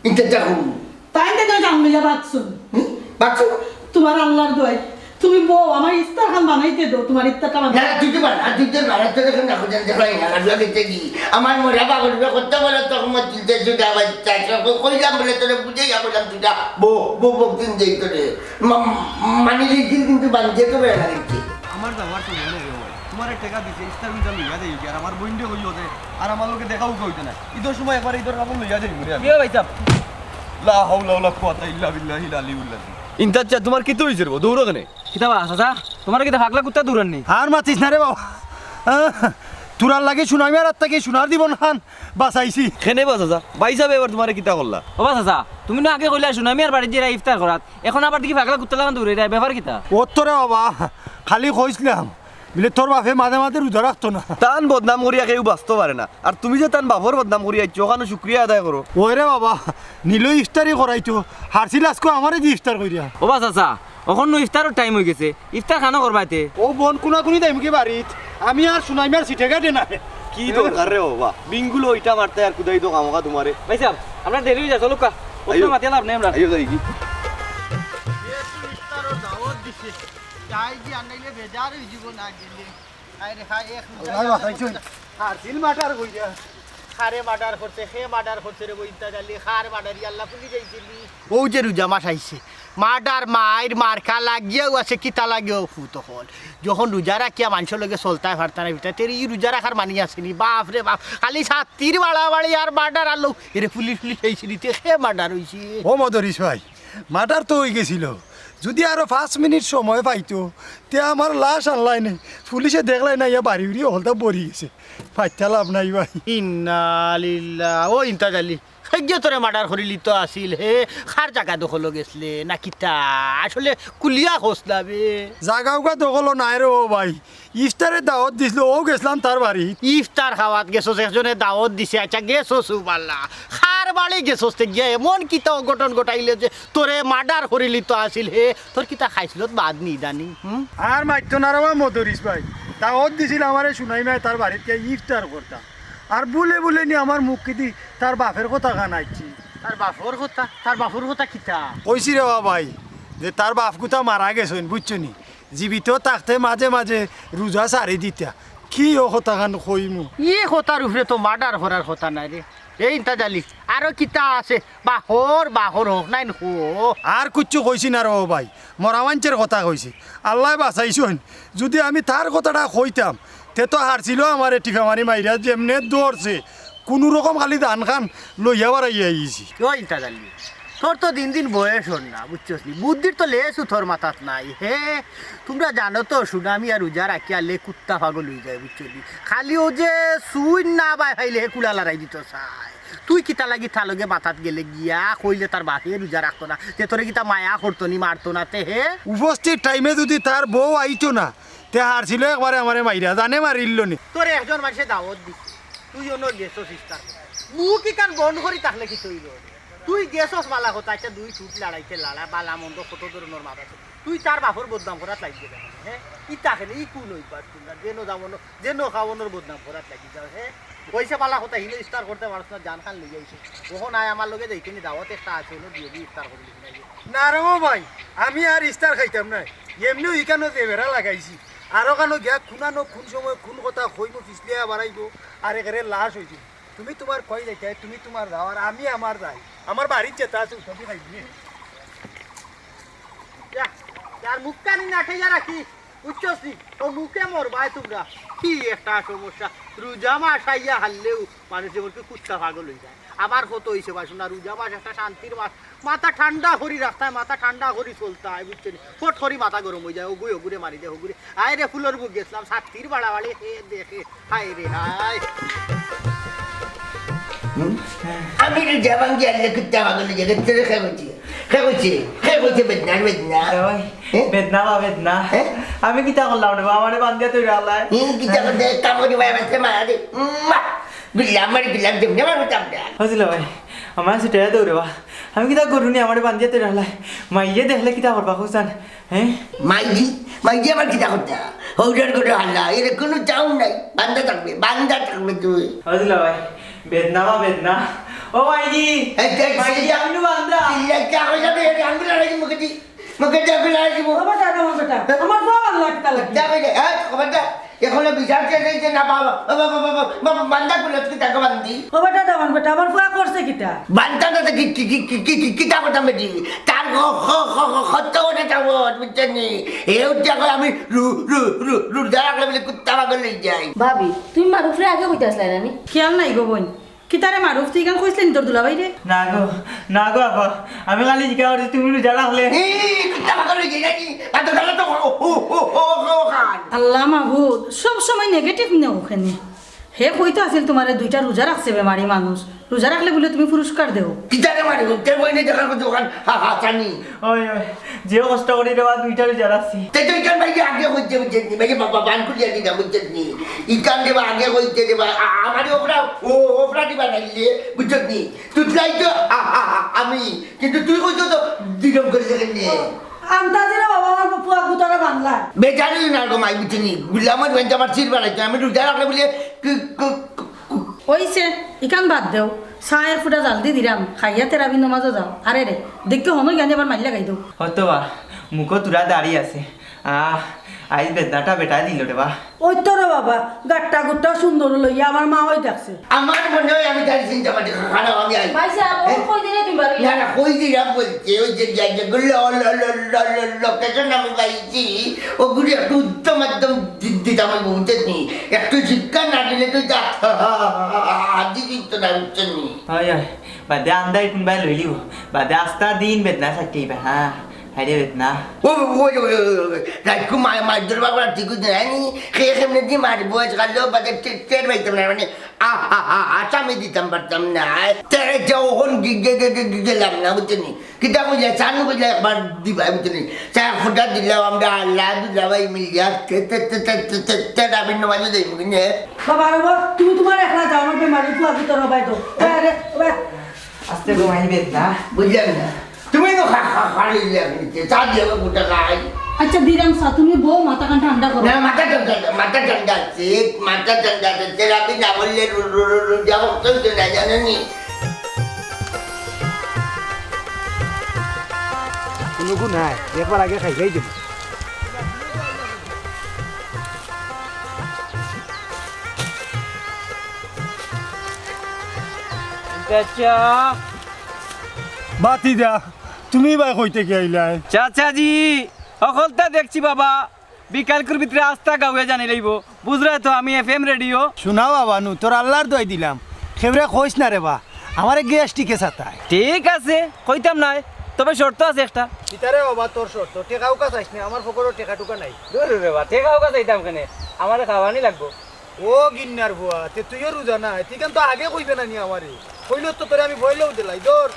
ইন্তাজটা হুনো। তাইন তো জান লইয়া বাঁচছুন। হুম? বাঁচছুন? তুমার আল্লার দোয়াই, তুমি বও, আমার ইফতার খান বানাইতে দেও, তুমার ইফতারটা বানাই। না, তুই তো বানা, তুই তো বানা, তোর এখন রাখো, জান, দেখো, এই না, রাখো, দেখতে দি। আমার মরা বাবা, কত বড় তহমত তুলতে, তুই আবার চাস, কইলাম বলে তোরে বুঝাইয়া কইলাম, তুই যা, বো, বো, বো, দিন যাই তোরে। মা-, মানি লিখিল কিন্তু বানিয়ে তো বেড়া লাগছে। আমার যাওয়ার সময় নাই রে ভাই। তুমারে টেকা দিছে, ইফতার উইজা লইয়া যাই, আর আমার বইনরে কইও যে, আর আমার লগে দেখা উকা অইতো না। ইদর সময় একবার ইদর কাপড় লইয়া যাই, মরে আমি। কিও ভাইসাব? লা হাওলা ওয়ালা কুওয়াতা ইল্লা বিল্লাহিল আলিউল আজিম। ইন্তাজ চাচা, তুমার কিতা অইছে রে বা? দৌড়ো কেনে? কিতা বা, চাচা? তুমারে কিতা পাগলা কুত্তা দৌড়ার নি? আর মাতিস না রে বাবা। আহ, তুরার লাগি সুনামিয়ার আত থাকি সুনার জীবন খান বাঁচাইছি। কেনে বা চাচা? ভাইসাবে এবার তুমারে কিতা করলা? ও বা চাচা, তুমি না আগে কইলা সুনামিয়ার বাড়িত যাইরায় ইফতার করাত, এখন আবার দেখি পাগলা কুত্তা লাখান দৌড়াইরায়, ব্যাপার কিতা? অত রে বাবা, খালি কইছলাম, বলে তোর বাপে মাঝে মাঝে রোজা রাখতো না। তান বদনাম করিয়া কেউ বাঁচতো পারে না, আর তুমি যে তান বাপর বদনাম করিয়া আইছো, অখানো শুক্রিয়া আদায় করো। ওই রে বাবা, নিলয় ইফতারি করাইতো, হারছিল আজকে আমারে দি ইফতার করিয়া। ও বা চাচা, অখন নু ইফতারর টাইম অইগেছে, ইফতার খানো করবায় তে? ও বন কুনাকুনি যাইমুগি বাড়িত, আমি আর সুনাইমার সিটে গাটে না। কি দরকার রে বাবা, বিঙ্গুলো ইটা মারতায় আর কুদাইতো খামোখা তুমারে। ভাইসাব, আমরার দেরি অইযার, চলউক্কা। অত আইও। মাতিয়া লাভ নাই আমরার। আইও যাইগি। এ তো ইফতারর দাওয়াত দিছে, যাইগি আর নাইলে বেজার অইযিবো না গেলে। হায় রে হায়, এক রোজা আল্লাহ বাঁচাইছইন। আর দিল মার্ডার কইরা। কারে মার্ডার করছে, কে মার্ডার করছে রে বা ইন্তাজ আলী, কার মার্ডারি আল্লাহ খুলি যাইছিলি। অউ যে রোজা মাস আইছে, মার্ডার, মাইর, মার্কা লাগিয়াউ আছে, কিতা লাগিয়াউ ফুত অকল। যখন রোজা রাখিয়া মানষর লগে চলতায় পারতা না, ইটা তেরে ই রোজা রাখার মানি আছে নি? বাপ রে বাপ, খালি ছাত্তির বাড়াবাড়ি আর মার্ডার আর লউ। এরে পুলিশ, পুলিশ আইছে নি, তে কে মার্ডার অইছে? ও মদরিছ ভাই, মার্ডার তো অইগেছিল, যুদি আরো পাঁচ মিনিট সময় পাইতো, তে আমার লাশ আনলায় নে। পুলিশে দেখলায় না, ইয়া বাড়ি উড়ি হকলতা ভরি গেছে। মাতিয়া লাভ নাই ভাই। ইন্না লিল্লাহ। ও ইন্তাজ আলী, হেগিয়ে তোরে মার্ডার করিলিতো আছিল হে? কার জাগা দখলো গেছলে না কিতা? আসলে খুলিয়া কছ না বে। জাগা উগা দখলো নায় রে ও ভাই, ইফতারে দাওয়াত দিছিল, অউ গেছলাম তার বাড়িত। ইফতার খাওয়াত গেছস, একজনে দাওয়াত দিছে, আইচ্ছা গেছস, সুবহানাল্লাহ। কার বাড়ি গেছস তে গিয়া এমন কিতা অঘটন ঘটাইলে যে তোরে মার্ডার করিলিতো আছিল হে? তোর কিতা খাইছলত বাদ নি দানি, হুম? আর মাতিও না রে বা মদরিছ ভাই, দাওয়াত দিছিল আমারে সুনাইমায় তার বাড়িত গিয়া ইফতার করতাম। আর ভুলে ভুলে নি আমার মুখেদি তার বাপর কথাখান আইছে। তার বাপর কথা? তার বাপর কথা কিতা? কইছি রে বা ভাই, যে তার বাপ গুতা মারা গেছইন, বুঝছো নি? জীবিত থাকতে মাঝে মাঝে রোজা ছাড়ি দিতা। কি অউ কথাখান কইমু? ই কথার উপরে তো মার্ডার করার কথা নায় রে। এই ইন্তাজ আলী, আরো কিতা আছে? বাহর, বাহর হক নাইন কো। আর কুচ্ছু কইছি না রে ও ভাই, মরা মানষর কথা কইছি। আল্লায় বাঁচাইছইন, যুদি আমি তার কথাটা কইতাম, তে তো হারছিল আমারে টিপা মারি মাইরা যেমনে ধরছে, কুনুরকম খালি ধান খান লইয়া বারাইয়া আইছি। ও ইন্তাজ আলী, তোর তো দিন দিন বয়স অর না, বুঝছস নি? বুদ্ধির তো লেশও তোর মাথাত নাই। হে, তুমরা জানো তো, সুনামি আর রোজা রাখিয়ালে কুত্তা পাগল অইযায়, বুঝছো নি? খালি অউ যে সুইন না বায় পাইলে হে কুলা লড়াই দিতো চায়। তুই কিতা লাগি তার লগে মাতাত গেলে গিয়া কইলে তার বাপে রোজা রাখতো না, তে তোরে কিতা মায়া করতো নি, মারতো না তে হে? উপস্থিত টাইমে যুদি তার বউ আইতো না, তে হারছিল একবারে আমারে মাইরা, জানে মারিল নি। তোরে একজন মানষে দাওয়াত দিছে, তুই অনো গেছস ইফতার করতে। মুখ ইখান বন্ধ করি থাকলে কিতা অইলো? তুই গেছস ভালা কথা, আইচ্ছা দুই ঠুট লড়াইতে লড়া, ভালা মন্দ কত ধরনর মাত আছে। তুই তার বাপর বদনাম করাত লাগি গেলে, হে? ইতা কেনে, ই কুন অভ্যাস তুমরার? যেনো যাও অনো, যেনো খাও অনোর বদনাম করাত লাগি যাও, হে? অইছে ভালা কথা, হিনো ইফতার করতে পারস না, জান খান লইয়া আইছস। অখন আয় আমার লগে যাইতে নি, দাওয়াত একটা আছে, অনো দিয়া দি ইফতার করি লইবি না। না রে ও ভাই, আমি আর ইফতার খাইতাম নায়। এমনেউ ইখানো যে বেড়া লাগাইছি, আরো কানো গিয়া কুনানো কুন সময় কুন কথা কইমু, পিছলিয়া বাড়াইবো, আর একেরে লাশ অইযিবো। তুমি তুমার কই যাইতায়, তুমি তুমার যাও, আর আমি আমার যাই। আমার বাড়িত যেতা আছে, উতা দি খাইবি। যা, যার মুখ কানি না খেয়ে রাখি, বুঝছস নি? ও মুখে মরবায় তুমরা। কি একটা সমস্যা, রোজা মাস আইয়া হারলেউ মানুষ যেমন কি কুত্তা পাগল অই যায়। আবার কত অইছে বা শোনা, রোজা মাস একটা শান্তির মাস, মাথা ঠান্ডা করি রাখতায়, মাথা ঠান্ডা করি চলতায়, বুঝছো নি? ফট করি মাথা গরম অই যায়, ওগুই ওগুরে মারি দেয়, ওগুরে, আয় রে ফুলর বুক গেছলাম, ছাতির বাড়াবাড়ি, হে দেখে, হায় রে হায়। হুম? আমি তো যাবাঙ্গি আল্লাহ কুত্তা পাগল অই যায়, তোরে কে কইছে? কে কইছে? কে কইছে বেদনা, বেদনা? ওই, হ্যাঁ? বেদনা বা বেদনা। হ্যাঁ? আমি কিতা করলাম রে বা? আমারে বান্ধিয়া তৈরা আল্লাহ। হুম, কিতা করতে? কাম করি ভাই, বাচ্চা মারা দে। উম্মা! গুল্লা, আমার গুল্লা, দেব না, আমার গুল্লা। হজিলা ভাই, আমার ছুটে দৌড়ে বা। আমি কিতা করুনি, আমারে বান্ধিয়া তৈরা আল্লাহ। মাইয়ে দেখলে কিতা করবা, হোসেন? হ্যাঁ? মাইজি, মাইজি আমার কিতা করতা? হৌডার করে হাল্লা, এর কোনো চাউন নাই। বান্দা থাকবে, বান্দা থাকবে তুই। হজিলা ভাই, বেদনা বা বেদনা। ও মাইজি, এই দেখ, মাইজি, চিল্লা-, আমি নু বান্দা। চিল্লা, চা হয়ে যাবে, এই আঙ্গুল আর এই মুখে দি, মুখে দি আঙ্গুল আর এই মুখ। ও বেটা, ও বেটা, আমার বাবা আল্লাহ কিতা লাগে? যা হয়ে যায়, হ্যাঁ, খবরদার। এখনো বিচার শেষ হয়েছে না, বাবা, বাবা, বাবা, বাবা, বাবা, বান্দা গুলো আজকে তাকে বান্দি। ও বেটা, দামান বেটা, আমার ফুয়া করছে কিতা? বান্তা না তো কি, কি, কি, কি, কি, কি, কিতা কথা বেটি? তার খ-, খ-, খ-, খ-, খত্ত ওঠে তাবত, বুঝছেন নি? এ উঠে এখন আমি রু-, রু-, রু-, রু-, রোজা রাখলে বলে কুত্তা পাগল হয়ে যায়। ভাবি, তুমি মারুফরে আগে কইতে আসলে না নি? খেয়াল নাই গো বোন। কিতারে মারুফ, তুই ইখান কইছলে নি তোর দুলাভাইরে? না গো, না গো আপা, আমি খালি জিকা করি তুমি রোজা রাখলে। এই, কুত্তা পাগল হয়ে যায় নাকি? আর তো তাহলে তো ও, ও, ও, ও, ও, ও খান। আল্লাহ মাবুদ, সব সময় নেগেটিভ নেও কেনে। হে কইতো আছিল তুমারে দুইটা রোজা রাখছে বেমারি মানুষ, রোজা রাখলে বুলে তুমি পুরস্কার দেও। কিতারে মারি, তে বইনে দেখার কথা ওখান, হা, হা, জানি। ওই, ওই, যে কষ্ট করি রে বা দুইটা রোজা রাখছি। তে তো ইখান ভাই আগে কইতে, বুঝছস নি? ভাই বাবা, বান খুলিয়া দিতাম, বুঝছস নি? ইখান রে বা আগে কইতে রে বা, আ-, আমারে ওপরা, ও, ওপরা দিবা নাইলে, বুঝছস নি? তুই তো, আ-, আ-, আ-, আমি, কিন্তু তুই কইতো তো দিরম করে দেখেন নি। আন্তাজি রে বাবা, আমার ফুয়া গুতারে বাংলা। বেজানি না গো মাই, বুঝছস নি? গুলামর বেঞ্চ আমার চির বাড়াইতো, আমি রোজা রাখলে বলে, কু-, কু-, কু-, কু-। অইছে, ইখান বাদ দেও। চা এক ফুটা জাল দি দিরাম, খাইয়া তেরাবি নমাজো যাও। আরে রে, দেখতে হনো জ্ঞানী আবার মাইর লাগাই দেও। হয়তো বা, মুখো তুরা দাড়ি আছে। আহ, আইজ বেদনাটা বেটায় দিল রে বা। ওই তো রে বাবা, গাট্টা গুট্টা সুন্দর লইয়া আমার মা ওই দেখছে। আমার মনে হয় আমি তার চিন্তা পাতি খারাপ আমি আই। ভাই সাহেব, ও হ্যাঁ? কই দিলে তুমি বাড়ি? না, না, কই দিলাম বলতে, ওই যে, যে, যেগুলো ল-, ল-, ল-, ল-, লোকেশন আমি পাইছি, ওগুলি একটু উত্তম মাধ্যম দি-, দিতাম আমি বুঝতে নি। একটু শিক্ষা না দিলে তো যা, আদি দিত না, বুঝতে নি। হয়, হয়। বাদে আন্দাই কোনবাই লইলিও। বাদে আস্তা দিন বেদনা থাকতেই বা, হ্যাঁ। হায়রে বেদনা। ও, ও, ও, ও, ও, ও, রাইতকু মা-, মাছ ধরবার করা ঠিক হইছে না, নি? কে কেমনে দি মারবো, আজকাল লোক বাদে টে-, টের পাইতাম না, মানে, আ, আ, আ, আসামি দিতাম পারতাম না। তে, তে, ওখান গি-, গে-, গে-, গে-, গে-, গেলাম না, বুঝছো নি? কিতা কইলে, চানু কইলে একবার দিবা, বুঝছো নি? চা ফুটা দিলাম আমরা, আল্লাহ দুলা ভাই মিলিয়া, তে, তে, রাবির নমাজে যাইব কিনে। বাবা রে বাবা, তুমি তোমার একলা যাও, আমার বেমারি ফুয়া ভিতরে হবাই তো। আরে, বাবা। আস্তে ঘুমাই বেদনা। বুঝলাম না। তুমি তো খা, খা, খা, এই যে আপনি যে চা দিয়ে আমার গোটা খাই। আচ্ছা, দিরাম চা, তুমি বউ মাথা কান ঠান্ডা করো। না, মাথা ঠান্ডা না, মাথা ঠান্ডা আছে, মাথা ঠান্ডা আছে। তেল আপনি না বললে রু-, রু-, রু-, রু-, যাবো, চলছে না, জানো নি? কোনো গু নাই, একবার আগে খাই, খাই দেবো। চাচা। বাতি দা, তুমি ভাই কইতে কি আইলায়? চাচাজি, হকলতা দেখছি বাবা, বিকালকুর ভিতরে আস্তা গাউয়ে জানি লইব। বুঝরায় তো আমি এফ এম রেডিও। শোনা বাবা নু, তোর আল্লাহর দোয়াই দিলাম, খেবরে কইস না রে বা, আমারে গ্যাস্ট্রিকে সাতায়। ঠিক আছে, কইতাম নায়, তবে শর্ত আছে একটা। কিতা রে বাবা তোর শর্ত? টেকাউকা চাইস নি, আমার পকেটো টেকা টুকা নাই। দূর রে বা, টেকাউকা চাইতাম কেনে? আমারে খাওয়ানি লাগবো। ও গিন্নার ফুয়া, তে তুইও রোজা না, তুই কেন তো আগে কইবে না নি আমারে? কইলে তো তোরে আমি বইলেও দিলাই, ধর,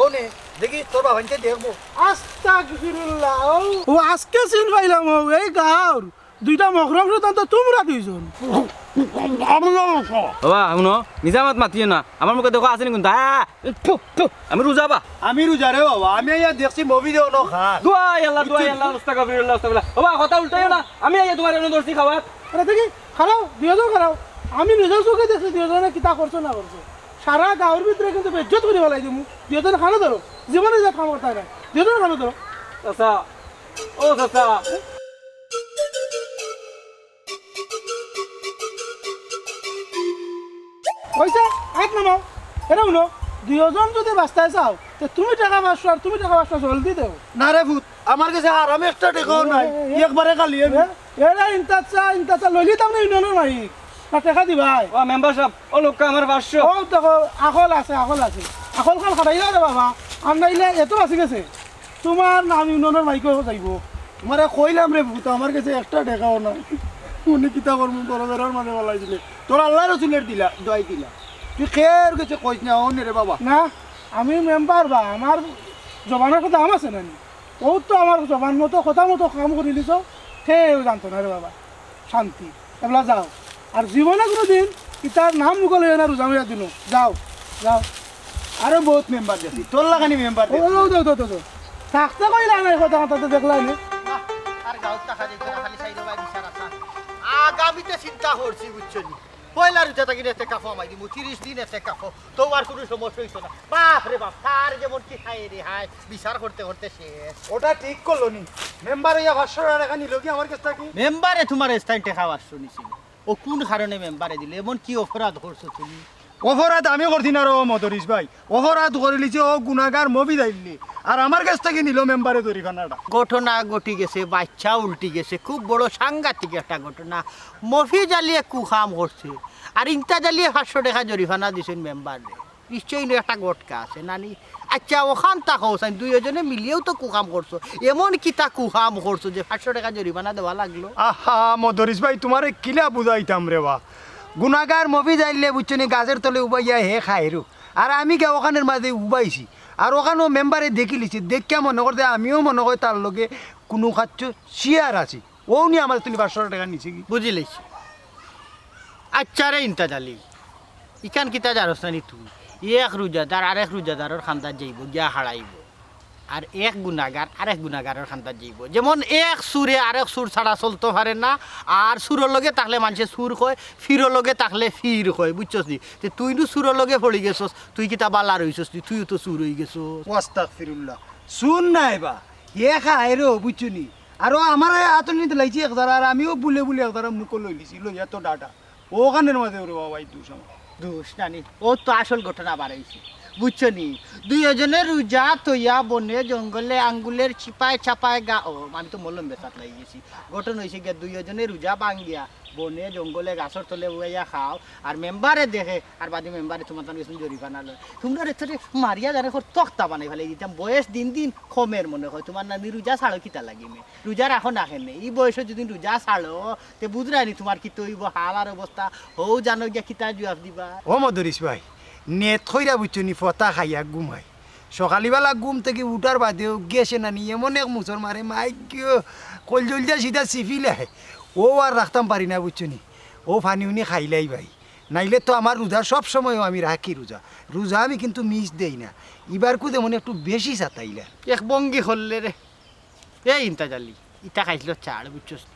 ও নে, দেখি তোর বাবাইনতে দেখবো। আস্তাগফিরুল্লাহ, ও। ও আজকে চিন পাইলাম, ও এই গাঁওর দুইটা মহরম শয়তান তো তুমরা দুইজন। বাবা, হুনো, মিছা মাত মাতিও না। আমার মুখে দেখো আছে নি কুন্তা? আহ, থু, থু, আমি রোজা বা। আমি রোজা রে বাবা, আমি আইয়া দেখছি মুভি দেখো না খার। দোয়াই আল্লাহ, দোয়াই আল্লাহ, আস্তাগফিরুল্লাহ, আস্তাগফিরুল্লাহ। বাবা, কথা উল্টাইও না, আমি আইয়া তোমার এনে ধরছি খাওয়াত। আরে দেখি, খাড়াও, দুইজন খাড়াও। আমি নিজের চোখে দেখছি দুইজনে কিতা করছো না করছো। সারা গাঁওর ভিতরে কিন্তু বেইজ্জত করি ফালাই দিমু। দুইজন খানো ধরো, জীবনে যা খাম করতে না। দুইজন খানো ধরো। চাচা, ও চাচা। কইছে, আত নামাও। এরা হুনো, দুইজন যদি বাঁচতে চাও, তে তুমি টেকা পাঁচশো আর তুমি টেকা পাঁচশো জলদি দেও। না রে ভূত, আমার কাছে আর আমি একটা টেকাও নাই। এ, এ, এ। একবারে খালি আমি। এ, এরা ইন্তাচ্ছা, ইন্তাচ্ছা লইলি তো আপনি ইউনিয়নের মালিক। না টেকা দিবাই। ও মেম্বার সাহেব, ও লোকটা আমার পাঁচশো। ও দেখো, আকল আছে, আকল আছে। আকল খান খাটাইলা রে বাবা। আর নাইলে এত বাঁচি গেছে। তোমার নাম ইউনিয়নের মাইকে যাইব। তোমারে কইলাম রে ভূত, আমার কাছে একটা টেকাও নাই। উনি কিতা করবো, বড় বেড়ার মাঝে বলাই দিলে। তোর আল্লাহ রসুলের দিলা, দোয়াই দিলা। তুই খের গেছে কইস না, অন রে বাবা। না, আমি মেম্বার বা, আমার জবানের কথা দাম আছে না নি? ও তো আমার জবান মতো, কথা মতো কাম করি দিছ, কেউ জানতো না রে বাবা। শান্তি। এবলা যাও। আর জীবনে কোনোদিন ইতার নাম মুখে লইও না রোজা মাইয়া দিনো। যাও, যাও। আরো বহুত মেম্বার দেখি, তোর লাখানি মেম্বার ও, দেখি। ও, দো, দো, দো, দো। থাকতে কইলা না, এই কথা মাথাতে দেখলা নি। বাহ, আর গাঁওত দেখা যাইতো না, খালি সাইডো ভাই বিচার আছে। আগামীতে চিন্তা করছি, বুঝছো নি? পয়লা রোজা থাকি এতে কাফো আমাই দিমু, তিরিশ দিন এতে কাফো, তো আর কোনো সমস্যা হইতো না। বাপ রে বাপ, তার যেমন কি হায় রে হায়, বিচার করতে করতে শেষ। ওটা ঠিক করলো নি, মেম্বার হইয়া পাঁচশো টাকা নিল কি আমার কাছ থাকি? মেম্বারে তোমার স্থায়ী টেকা পাঁচশো নিছিল। ও কোন কারণে মেম্বারে দিলে? এমন কি অপরাধ করছো তুমি? অপরাধ আমি করছি না রে ও মদরিস ভাই, অপরাধ করিলিছে ও গুনাগার মফিজ আইল্লে, আর আমার কাছ থাকি নিল মেম্বারে জরিফানাটা। ঘটনা ঘটি গেছে, বাচ্চা উল্টি গেছে, খুব বড় সাংঘাতিক একটা ঘটনা। মফিজ আলিয়ে কুকাম করছে, আর ইন্তাজ আলিয়ে পাঁচশো টেকা জরিফানা দিছেন মেম্বাররে। নিশ্চয়ই ইনো একটা গটকা আছে, নানি? আচ্ছা, ওখান তা কও চাইন, দুইজনে মিলিয়াও তো কুকাম করছো। এমন কিতা কুকাম করছো যে পাঁচশো টেকা জরিমানা দেওয়া লাগলো? আহা, মদরিস ভাই, তোমারে কিলা বুঝাইতাম রে বা। গুনাগার মফিজ আইল্লে, বুঝছো নি, গাছের তলে উবাইয়া হে খায়রো। আর আমি গিয়া ওখানের মাঝে উবাইছি। আর ওখানেও মেম্বারে দেখিলিছে, দেখিয়া মনে করতে আমিও মনে করি তার লগে কোনো খাচ্ছ শেয়ার আছি। ও নি আমার তুমি পাঁচশো টেকা নিছে কি? বুঝিলিছি। আচ্ছা রে ইন্তাজ আলী, ইখান কিতা জানোস না নি তুই? এক রোজাদার আরেক রোজাদারর খান্দাত যাইব, গিয়া হারাইব। আর এক গুনাগার আরেক গুনাগারর খান্দাত যাইব। যেমন এক সুরে আরেক সুর ছাড়া চলতো পারে না, আর সুরর লগে থাকলে মানষে সুর কয়, ফিরর লগে থাকলে ফির কয়, বুঝছস নি? তে তুই নু সুরর লগে পড়ি গেছস, তুই কিতা বালা রইছস নি? তুইও তো সুর অই গেছস। ও আস্তাগফিরুল্লাহ, সুর নায় বা, এ খায় রে, বুঝছো নি? আর ও আমার আতর নিতে লাগছে এক ধারা, আর আমিও বুলে বুলে এক ধারা মুখো লইলিছি, লইয়া তো ডাটা। ওখানের মাঝে ওরে বাবা, এই দুষ আমার। দুষ নানি, ও তো আসল ঘটনা বাড়াইছে, বুঝছো নি? দুইজনে রোজা থইয়া বনে জঙ্গলে আঙ্গুলের চিপায় চাপায় গা, ও, আমি তো মলম বেচাত লাগি গেছি। ঘটনা হইছে গিয়া দুইজনে রোজা ভাঙ্গিয়া বনে জঙ্গলে গাছর তলে উবাইয়া খাও, আর মেম্বারে দেখে, আর বাদে মেম্বারে তোমার তান গেছুন জরিফানা লয়। তোমরা রে তোরে মারিয়া জানে কর তক্তা বানাই ফেলাই দিতাম। বয়স দিন দিন কমের মনে হয়। তোমার নানি রোজা ছাড়ো কিতা লাগি মে? রোজা রাখো না কেনে? ই বয়সে যদি রোজা ছাড়ো, তে বুঝরায় নি তোমার কিতা অইবো, হাল আর অবস্থা। হউ জানো গিয়া কিতা জুয়াব দিবা? ও মদরিস ভাই, নেত কইরা বুঝছো নি, ফতা খাইয়া ঘুমাই। সকালিবেলা ঘুম থাকি উঠার বাদেও গেছে নানি, এমন এক মুসর মারে, মাই গো, কলজলজা সিধা চিপিলায়। ও আর রাখতাম পারি না, বুঝছো নি? ও পানি উনি খাইলাই ভাই। নাইলে তো আমার রোজা সব সময়ও আমি রাখি রোজা। রোজা আমি কিন্তু মিস দেই না। ইবারকু যেমন একটু বেশি সাতাইলা। এক ভঙ্গি করলে রে। এই ইন্তাজ আলী, ইতা খাইছিল ছাড়, বুঝছস নি?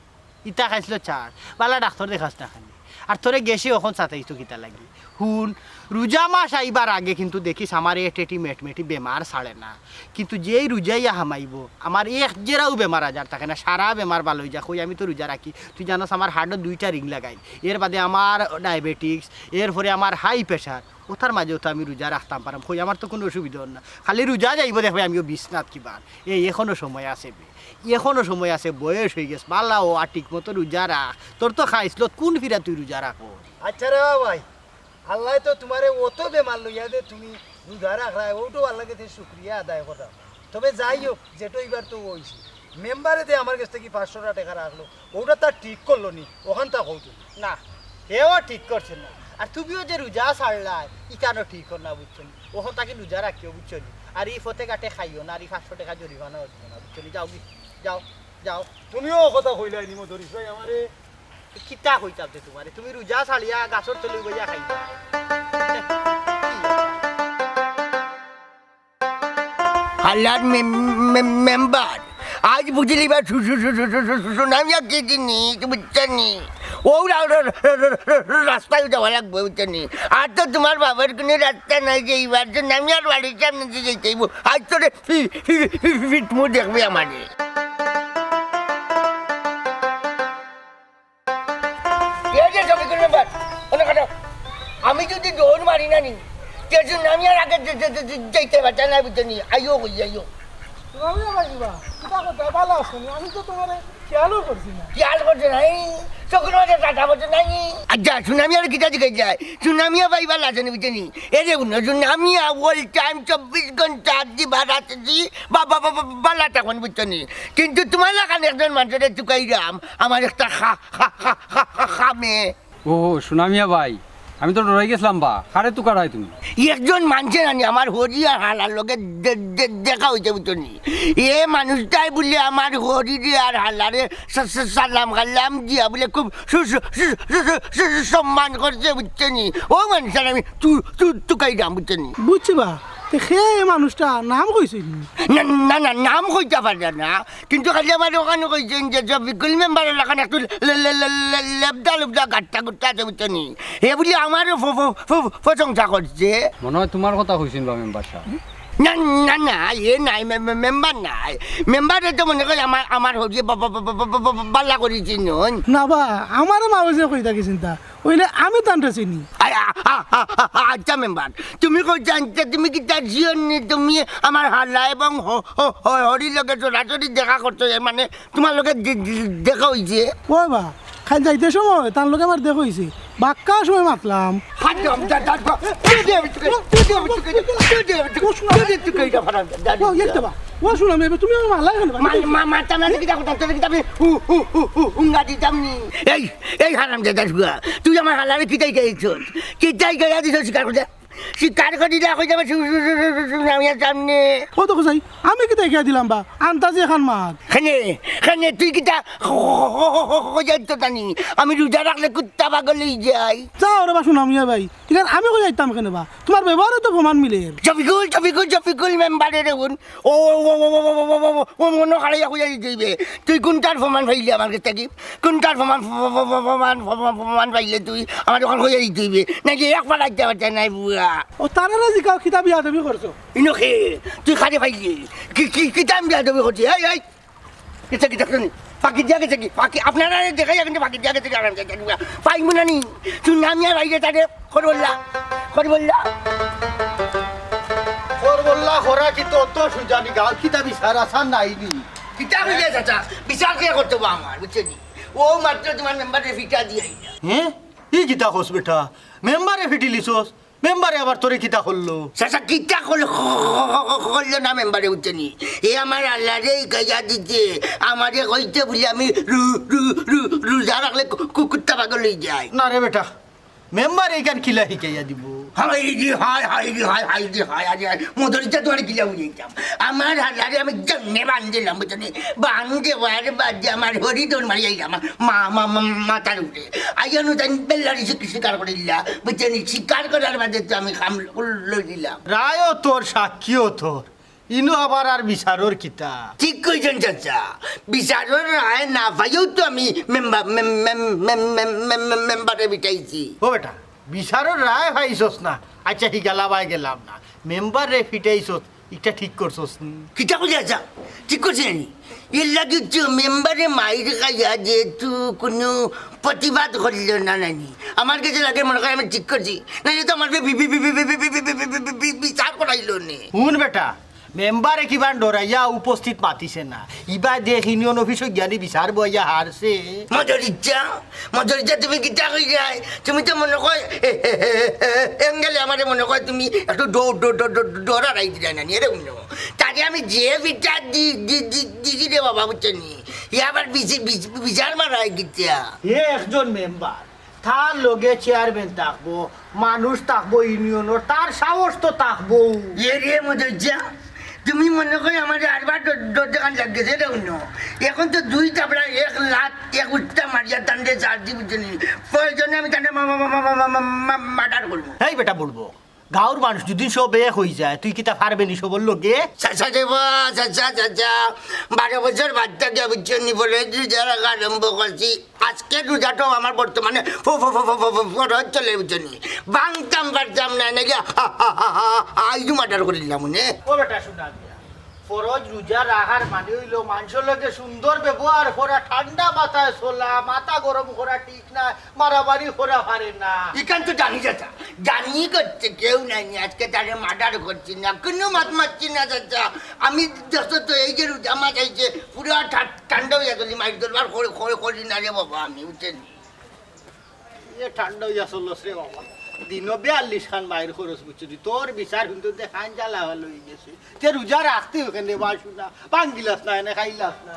ইতা খাইছিল ছাড়। বালা ডাক্তর দেখাস না খালি। আর তোরে গেছে অখন সাতাইতো কিতা লাগি? হুন, রোজা মাস আইবার আগে কিন্তু দেখিস আমার এ টেটি মেটমেটি বেমার ছাড়ে না। কিন্তু যেই রোজাইয়া হামাইবো, আমার এক জেরাও বেমার আজার থাকে না, সারা বেমার ভালা অই যা। কই আমি তো রোজা রাখি, তুই জানোস আমার হার্টও দুইটা রিং লাগাইল, এর বাদে আমার ডায়াবেটিক্স, এরপরে আমার হাই প্রেশার, ওটার মাঝেও তো আমি রোজা রাখতাম পারাম। কই আমার তো কোনো অসুবিধা অর না, খালি রোজা যাইবো দেখবে আমিও বিছনাত কিবার। এই এখনো সময় আছে বে, এখনো সময় আছে, বয়স অই গেছে, বালা অ আর ঠিক মতো রোজা রাখ। তোর তো খাইছলত কোন ফিরা তুই রোজা রাখো? আচ্ছা রে ভাই, আল্লায় তো তোমারে অত বেমার লইয়া দে তুমি রোজা রাখরায়, অউটাও আল্লার গেছে শুকরিয়া আদায় কররাম। তবে যাই হোক, যেটা অইবার তো অইছে। মেম্বারে দে আমার গেছ থাকি পাঁচশো টেকা রাখলো, অউটা তার ঠিক করলো নি, অখান তা কও তুমি। না, হেও ঠিক করছে না। আর তুমিও যে রোজা ছাড়লায়, ইখানও ঠিক অর না, বুঝছো নি? অখন থাকি রোজা রাখিও, বুঝছো নি? আর ই পথে ঘাটে খাইও না, আর ই পাঁচশো টেকা জরিমানা অইতো না, বুঝছো নি? যাও গি, যাও। যাও। তুমিও কথা কইলাই নি মদরিছ ভাই আমারে। কিতা কইতাম তে তুমারে? তুমি রোজা ছাড়িয়া গাছর তলে বইয়া খাইবা। হালার মে-, মে-, মেম্বার, আইজ বুঝিলিবা সু-, সু-, সুনামিয়া কি জিনিস, বুঝছো নি? ও রা-, রা-, রা-, রাস্তায় যাওয়া লাগবো, বুঝছো নি? আর তো তুমার বাবার কুনু রাস্তা নাই যে ইবার সুনামিয়ার বাড়ির সামনে দিয়া যাইতে অইবো। আইজ তোরে ফি-, ফি-, ফি-, ফিটমু দেখবে আমারে। এই যে শফিকুল মেম্বার, অনো খাড়াও। আমি যদি দৌড় মারি না নি, তে সুনামিয়ার আগে যে-, যে-, যে-, যে-, যাইতে পারতা না, বুঝছো নি? আইও কই, আইও। সুনামিয়া ভাই, কিবা, কিতা কথা, ভালা আছো নি? আমি তো তুমারে খেয়ালও করছি না। খেয়াল করছো নাই? চকুর মাঝে টাটা পড়ছে নাই? আচ্ছা, সুনামিয়ারে কিতা জিগাই যায়? সুনামিয়া ভাই ভালা আছে নি, বুঝছো নি? এরে হুনো, সুনামিয়া all time চব্বিশ ঘন্টা আজি বারা আছি, বা-, বা-, বা-, বা-, ভালা থাকইন, বুঝছো নি? কিন্তু তুমার লাখান একজন মানষরে তুকাইরাম, আমার একটা খা-, খা-, খা-, খা-, খা-, খামে। ও, সুনামিয়া ভাই, আমি তো ডরাই গেছলাম বা, কারে তুকারায় তুমি? একজন মানষে নানি আমার হরি আর হালার লগে দে-, দে-, দেখা অইছে, বুঝছো নি? এ মানুষটায় বুলে আমার হরিরে আর হালারে সা-, সা-, সালাম কালাম দিয়া বুলে খুব সু-, সু-, সু-, সু-, সু-, সু-, সম্মান করছে, বুঝছো নি? ও মানষরে আমি তু-, তু-, তুকাইরাম, বুঝছো নি? বুঝছি বা, তে কে এ মানুষটা, নাম কইছইন নি? না, না, না, নাম কইতাম পাররাম না, কিন্তু খালি আমারে অখান কইছইন যে শফিকুল মেম্বারর লাখান একটু লে-, লে-, লে-, লে-, লেবদা লুবদা গাট্টা গুট্টা আছে, বুঝছো নি? হে বুলে আমারে ফ-, ফ-, ফ-, প্রশংসা করছে। মনে অয় তুমার কথা কইছইন বা মেম্বার সাব। না, না, না, এ নায়, মে-, মে-, মেম্বার নায়। মেম্বারে তো মনে কয় আমার, আমার হরিয়ে বা-, বা-, ভালা করি চিনইন। না বা, আমারে মাঝে কইতা কিতা চিন্তা? অইলে আমি তানরে চিনি। আ-, আ-, আ-, আ-, আ-, আচ্ছা মেম্বার, তুমি কইছো আনতে তুমি কিতা জিয়নি, তুমি আমার হালা এবং হ-, হ-, হ-, হরির লগে সরাসরি দেখা করছো, এর মানে তুমার লগে দে-, দে-, দেখা অইছে? ওই বা, খালি যাইতে সময় তার লগে আমার দেখা অইছে, বাক্কা সময় মাতলাম। হাত দে, হাত দে, হাত দে। তুই দে, তুই দে, তুই দে, তুই দে, তুই দে, তুই দে, তুই দে, তুই দে, তুই দে, হারাম দে, দে, ও, দে। ইয়ে দেবা। ও, শুনো, আমি এবার তুমি আমার মালাই কেন? মা-, মা-, মারতাম না, কিতা করতাম, তোরে কিতা আমি হু, হু, হু, হু, হুঙ্গা দিতাম নি। এই, এই হারাম দাদা শুয়া, তুই আমার হালারে কিতাই গাইছস? কিতাই গাইয়া দিছস স্বীকার করে? স্বীকার করি না, কই যাবে সু-, সু-, সু-, সু-, সু-, সুনামিয়ার সামনে। ও তো কইছাই, আমি কিতাই গাইয়া দিলাম বা? আন্তাজি এখান মাত। কেনে, কেনে, তুই কিতা হ-, হ-, হ-, হ-, হ-, কই যাইতো জানি? আমি রোজা রাখলে কুত্তা পাগল অই যাই। যাও রে বা সুনামিয়া ভাই, ইখান আমি কই যাইতাম কেনে বা? তুমার ব্যবহারে তো প্রমাণ মিলের। শফিকুল, শফিকুল, শফিকুল মেম্বারে দেখুন। ও, ও, ও, মনো খাড়াইয়া কইয়া দিতে অইবে। তুই কুনটার প্রমাণ পাইলে আমার গেছ থাকি? কুনটার প্রমাণ, প্রমাণ, প্রমাণ, প্রমাণ, প্রমাণ পাইলে তুই আমার অখান কইয়া দিতে অইবে। নাইলে এক পাড়া দিতে পারতে নাই বুয়া। ও, তারারে জিকাও, কিতা বিয়াদবি করছো? ইনো কে? তুই কারে পাইলি? কি, কি, কিতা আমি বিয়াদবি করছি? এই, এই, কিতা, কিতা, কিতা নি? ফাঁকি দিয়া গেছে কি? ফাঁকি, আপনারারে দেখাইয়া কিন্তু ফাঁকি দিয়া গেছে কি? আরাম চাইতে ঢুকা। পাইমু না নি? তুই নামিয়া বাইরে তারে খরবল্লা, খরবল্লা। খরবল্লা খরা কি তো অত সুজা নি? গাঁও কিতা বিচার আসার নাই নি? কিতা কইলে চাচা? বিচার কে করতে বা আমার, বুঝছো নি? ও মাত্র তুমার মেম্বারে ফিটা দিয়া আইলা। হ্যাঁ? ই কিতা কস বেটা? মেম্বারে ফিটিলিছস? মেম্বারে আবার তোরে কিতা করলো? চাচা, কিতা করলো? করলো না মেম্বারে, বুঝছো নি? এ আমার আল্লারে গাইয়া দিতে, আমারে কইতে বুলে আমি রু-, রু-, রু-, রোজা রাখলে কু-, কু-, কুত্তা পাগল অই যাই। না রে বেটা, মেম্বারে ইখান কিলা হিকাইয়া দিবো? হায় রে হায়, হায় রে হায়, হায় রে হায়, হায় রে হায়। মদরিচা তুমারে কিলা বুঝাইতাম? আমার হালারে আমি জন্মে বান্ধিলাম, বুঝছো নি? বান্ধ দেওয়ার বাদে আমার হরি দৌড় মারি আইলাম, মা, মা, মা, মাথার উপরে। আইয়া নু তাই বেল্লারি শিক-, শিকার করিলা, বুঝছো নি? শিকার করার বাদে তো আমি কাম ল-, লই দিলাম। রায়ও তোর, সাক্ষীও তোর, ইনো আবার আর বিচারর কিতা? ঠিক কইছইন চাচা, বিচারর রায় না পাইয়াউ তো আমি মেম্বার, মেম-, মেম-, মেম-, মেম-, মেম-, মেম-, মেম্বারে ফিটাইছি। ও বেটা, বিচারর রায় পাইছস না, আচ্ছা, হিগালা বায় গেলাম না, মেম্বারে ফিটাইছস, ইটা ঠিক করছস নি? কিতা কইলে চাচা? ঠিক করছি না নি? এর লাগি তো মেম্বারে মাইর খাইয়া যেহেতু কুনু প্রতিবাদ করলো না, নানি। আমার গেছে লাগে মনে কয় আমি ঠিক করছি, নাইলে তো আমার বি-, বি-, বি-, বিচার করাইলো নে। হুন বেটা, মেম্বারে কিবা ডরাইয়া উপস্থিত মাতিছে না, ইবা দেখ ইউনিয়ন অফিসো গিয়া নি বিচার বইয়া হারছে। মদরিচা, মদরিচা, তুমি কিতা কইরায়? তুমি তো মনে কয় এ, এ, এ, এ, এ, এঙ্গেলে আমারে মনে কয় তুমি একটু ডো-, ডো-, ডো-, ডো-, ডরাই দিরায় নানি, এরে হুনো। তারে আমি যে বিচার দি-, দি-, দি-, দিছি রে বাবা, বুঝছো নি? ই আবার বিচি-, বিচ-, বিচার মারায় কিতা? এ একজন মেম্বার, তার লগে চেয়ারম্যান থাকবো, মানুষ থাকবো ইউনিয়নর, তার সাহস তো থাকবো। এ রে মদরিচা, তুমি মনে করো আমার আরবার দর-, দরজাখান লাগিয়েছে, এটা অন্য। এখন তো দুই চাপড়া, এক লাত, এক উত্তা মারিয়া তানরে চার দি, বুঝছো নি? প্রয়োজনে আমি তানরে মা-, মা-, মা-, মার্ডার করবো। এই বেটা বলবো, গাঁওর মানুষ যদি সব এক হয়ে যায়, তুই কিতা পারবে নি সবর লগে? চাচা রে বা, চাচা, চাচা, বারো বছর বাচ্চা গিয়া, বুঝছো নি? বলে, তুই যারা আরম্ভ করছি, আজকে রোজাটাও আমার বর্তমানে ফ-, ফ-, ফ-, ফ-, ফ-, ফ-, ফরজ চলে, বুঝছো নি? ভাঙতাম পারতাম না, নাকি আইজু মার্ডার করে দিলাম, মনে। ও বেটা, শোনা দিয়া। ফরজ রোজা রাখার মানে হইলো মানুষের লগে সুন্দর ব্যবহার করা, ঠান্ডা মাথায় চলা, মাথা গরম করা ঠিক না, মারামারি করা পারে না। ইখান তো জানি চাচা, জানি করছে কেউ নাই, আজকে তারে মার্ডার করছি না, কোনো মাত মারছি না চাচা। আমি দেখছো তো এই যে রোজা মাস আইছে, পুরা ঠা-, ঠান্ডা হইয়া গেলি, মাইর দরবার করে, করে, করি না রে বাবা, আমি বুঝছেন। এ ঠান্ডা হইয়া চলস রে বাবা, দিনও বিয়াল্লিশ খান মাইর খরচ বুঝছো তুই, তোর বিচার কিন্তু দেখান জ্বালা ভালো হয়ে গেছে। তে রোজা রাখতে ওখানে বাসু না, পাঙ্গিলাস না, এনে খাইলাস না,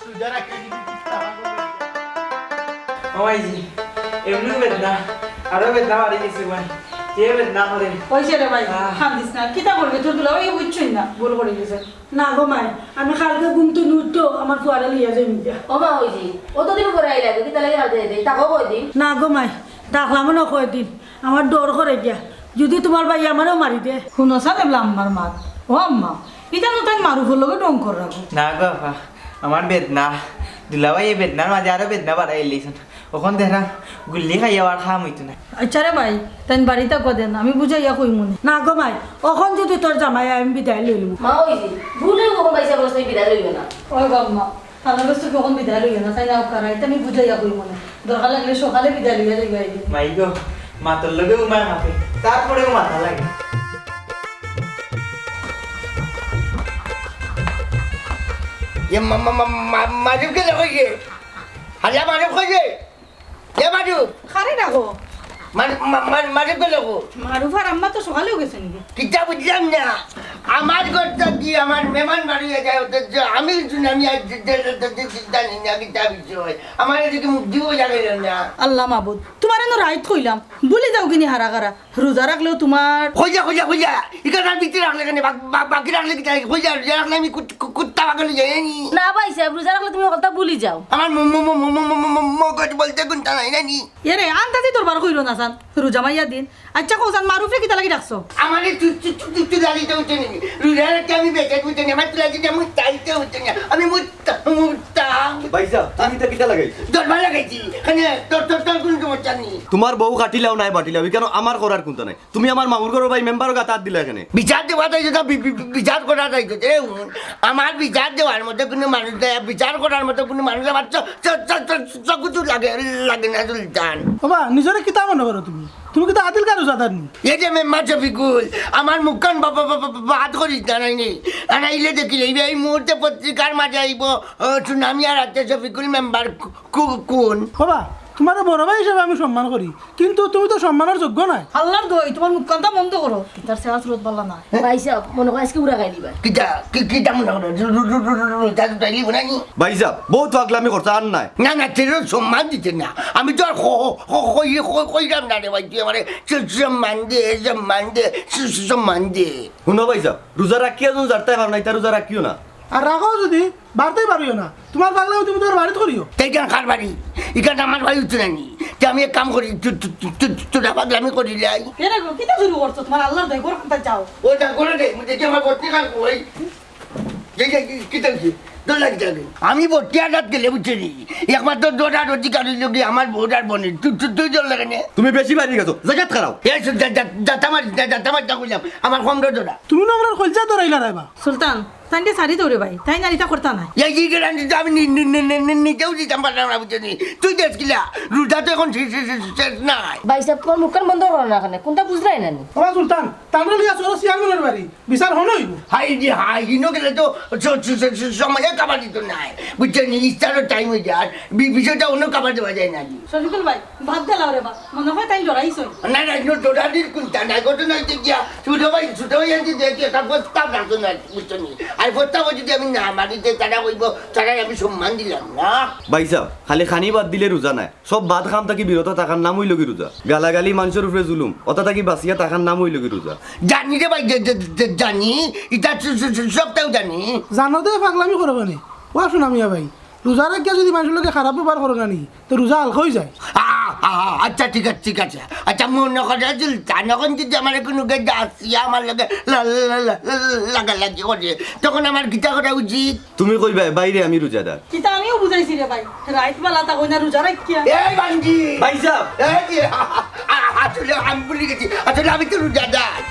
রোজা রাখতে যদি কিচ্ছা ভালো হয়ে যায়। ও ভাইজি, এমনিও বেদনা, আরো বেদনা বাড়ি গেছে ভাই, যে বেদনা করে। ওই ছেলে ভাই, আহ। কান্দিস না, কিতা করবে? তোর দুলাভাই বুঝছই না, ভুল করে গেছে। না গো মাই, আমি কালকে ঘুম তো উঠতো আমার ফুয়ারে লইয়া যাই মিজা। ও মা, ওই যে, অতদিন পরে আইলা, কিতা লাগি হাতে দে, থাকো কয়দিন? না গো মাই, থাকলাম না কয়দিন, আমার ডর করে গিয়া, যদি তোমার ভাই আমারেও মারি দে। হুনো সালে আম্মার মাত, ও আম্মা, ইতা নু তাই মারুফর লগে ঢং কর রাখো। না গো আপা, আমার বেদনা, দুলাভাই এই বেদনার মাঝে আরো বেদনা বাড়াই এলিছন। অখন দেখরাম গুল্লি খাইয়া আর কাম হইতো না। আচ্ছা রে ভাই, তাইন বাড়িত থাকো দেন, আমি বুঝাইয়া কইমুনে। না গো মাই, অখন যদি তোর জামাই আমি বিদায় লইলু। মা, ওই যে, ভুলে কখন পাইছে বস, তুই বিদায় লইবে না। ওই গো আম্মা, তানর কাছ থাকি অখন বিদায় লইও না, তাইন আউক্কা, রাইত আমি বুঝাইয়া কইমুনে। দরকার লাগলে সকালে বিদায় লইয়া যাইবা আইবে। মাই গো, মাতর লগে উমায় মাতে, তারপরেও মাতা লাগে। এ মা-, মা-, মা-, মা-, মারুফ গেলে কই রে? হালা মারুফ কই রে? এ মারুফ! কারে ডাকো? মার-, মা-, মার-, মারুফ গেলে কই? মারুফ আর আম্মা তো সকালেও গেছেন গি। কিতা বুঝলাম না। আমার ঘর থাকি আমার মেহমান বাড়ি যায়, অথচ আমি শুনি আমি আজ যে, যে, যে, যে, যে, জানি না কিতা বিষয়। আমার এদিকে মুখ দিব জানে না। আল্লাহ মাবুদ, তোমারে নু রাইত কইলাম, ভুলি যাও গিনি হারা কারা। রোজা রাখলেও তোমার কইজা, কইজা, কইজা। ইখান আর ভিতরে রাখলে কেনে? বা-, বা-, বাকি রাখলে কিতা? কইজা, রোজা রাখলে আমি কুত-, কু-, কুত্তা পাগল হয়ে যাই নি? না ভাই সাহেব, রোজা রাখলে তুমি হকলতা ভুলি যাও। আমার ম-, ম-, ম-, মগজ বলতে কোনটা নাই না নি? এরে, আন্দাজি দরবার কইরো না সান, রোজা মাইয়া দিন। আচ্ছা, কও সান, মারুফরে কিতা লাগি ডাকছো? আমারে তু-, তু-, তু-, তু-, তুলা দিতে হচ্ছে নি। রোজা রাখতে আমি বেঁচে হচ্ছে নি। আমার তুলা দিতে আমি চাইতে হচ্ছে নি। আমি মুত্তা-, মুত্তা। ভাইসাব, তুমি ইটা কিতা লাগাইছো? দরবার লাগাইছি। কেনে, তোর, তোর, তোর কোনো সমস্যা নেই। তোমার বউ কাটিলাও নাই বাটিলাও, ইখানো আমার করার কুন্তা নাই। তুমি আমার মামুর ঘরর ভাই মেম্বারর গাত আত দিলা কেনে? বিচার দেওয়া যায় যেটা বি-, বি-, বি-, বিচার করা যায় তো। এ হুন, আমার বিচার দেওয়ার মতো কোনো মানুষ নাই, বিচার করার মতো কোনো মানুষ আমার চ-, চ-, চ-, চ-, চকুত লাগে, লাগে না সুলতান। বাবা, নিজরে কিতা মনে করো তুমি? তুমি কিতা আদিলকার রোজাদার নি? এই যে মেম্বার শফিকুল, আমার মুখখান বা-, বা-, বা-, বা-, বাদ করিস না, নাই নি। আর আইলে দেখিলে এই মুহূর্তে পত্রিকার মাঝে আইব, ও, সুনামিয়ার হাতে শফিকুল মেম্বার কু-, কু-, কোন? বাবা, তোমারে বড় ভাই হিসাবে আমি সম্মান করি, কিন্তু তুমি তো সম্মানর যোগ্য নায়। আল্লাহর দোয়াই, তোমার মুখখানটা বন্ধ করো। কিতার চেহারা সুরত ভালা না। ভাইসাব, মনে হয় আজকে উড়া খাই দিবা। কিতা, কি, কিতা মনে করো? রু-, রু-, রু-, রু-, রু-, রু-, তা তো তাইলে মনে হয় নি। ভাইসাব, বহুত পাগলামি করছে, আর নাই। না, না, তেরো সম্মান দিতে না। আমি তো আর ক-, ক-, ক-, কই-, ক-, কইলাম না রে ভাই, তুই আমারে স-, সম্মান দে, সম্মান দে, স-, স-, সম্মান দে। হুনো ভাইসাব, রোজা রাখিয়া যখন জারতায় পারো না, ইতা রোজা রাখিও না। আর রাখো যদি, বারতায় পারিও না। তোমার পাগলামি তুমি তোমার বাড়িত করিও। তাই কেন কার বাড়ি? ইখান আমার বাড়ি উঠছে না নি। তে আমি এক কাম করি, তু-, তু-, তু-, তু-, তোরা পাগলামি করিলাই। এরে গো, কিতা শুরু করছো? তোমার আল্লাহর দোয়াই, ঘর কোথায় যাও? ও যা করে দে, মুই দেখি আমার পত্নী কার কই। এই যে, কি, কিতা হইছে? দৌড় লাগি যাবে। আমি বটিয়া রাত গেলে বুঝছে নি। একমাত্র দৌড়ার অধিকার হইল কি আমার বউরার বনে। তু-, তু-, তুই দৌড় লাগে নে। তুমি বেশি বাড়ি গেছো, জাগাত খারাও। এই সব যা-, যা-, যাতা মারি, যা-, যাতা মারি তা কইলাম। আমার কম দৌড়া। তুমি না আমার কলজা দৌড়াইলা রাইবা। সুলতান, তাইনরে ছাড়ি দেও রে ভাই, তাইন আর ইতা করতা নায়। এই যে গ্যারান্টি তো আমি নি-, নি-, নি-, নি-, নি-, নিজেও দিতাম পারলাম না, বুঝছো নি? তুই দেখ কিলা, রোজা তো এখন শেষ, শেষ, শেষ, শেষ নাই। ভাইসাব, তোমার মুখখান বন্ধ করো না কেনে, কোনটা বুঝলাই না নি? ও সুলতান, তানরে লইয়া চলো চেয়ারম্যানর বাড়ি, বিচার হনো অইব। হাই রে হাই, ইনো গেলে তো স-, স-, স-, স-, সময়ে কাবার দিত নাই, বুঝছো নি? ইফতারর টাইম হয়ে যায়, বি-, বিষয়টা অন্য কাবার দেওয়া যায় না নি। শফিকুল ভাই, বাদ দিলাও রে বা, মনে হয় তাই ডরাইছইন। না, না, ইনো ডরানির কোনটা নাই, ঘটনা হইতে গিয়া ছোট ভাই, ছোট ভাই আনতে দেখি একটা প্রস্তাব রাখতো না, বুঝছো নি? আর প্রস্তাব যদি আমি না মানি, তে তারা কইবো, তারার আমি সম্মান দিলাম না। ভাইসাব, খালি খানি বাদ দিলে রোজা নায়, সব বাদ কাম থাকি বিরত থাকার নাম অইলো গি রোজা? গালাগালি, মানষর উপরে জুলুম, অতা থাকি বাঁচিয়া থাকার নাম অইলো গি রোজা? জানি রে ভাই, যে, যে, যে, জানি, ইতা স-, স-, স-, সবটাউ জানি। জানো দে, পাগলামি করো কেনে? ও আসুন আমি ভাই, রোজা রাখিয়া যদি মানষর লগে খারাপ ব্যবহার করো না নি, তো রোজা হালকা অইযায়। আ, আ, আ, আচ্ছা, ঠিক আছে, ঠিক আছে। আচ্ছা, মনো করো, সুলতান, অখন যদি আমার কুনু গেদা আসিয়া আমার লগে লা-, লা-, লা-, লা-, লাগালাগি করে, তখন আমার কিতা করা উচিত? তুমি কইবায়, "ভাইরে, আমি রোজাদার।" কিতা আমিও বুঝাইছি রে ভাই, রাইত বেলা তা কই না রোজা রাখিয়া। এই বান্দি! ভাইসাব! এই যে, আ, আ, আ, আসলে আমি ভুলি গেছি, আসলে আমি তো রোজাদার।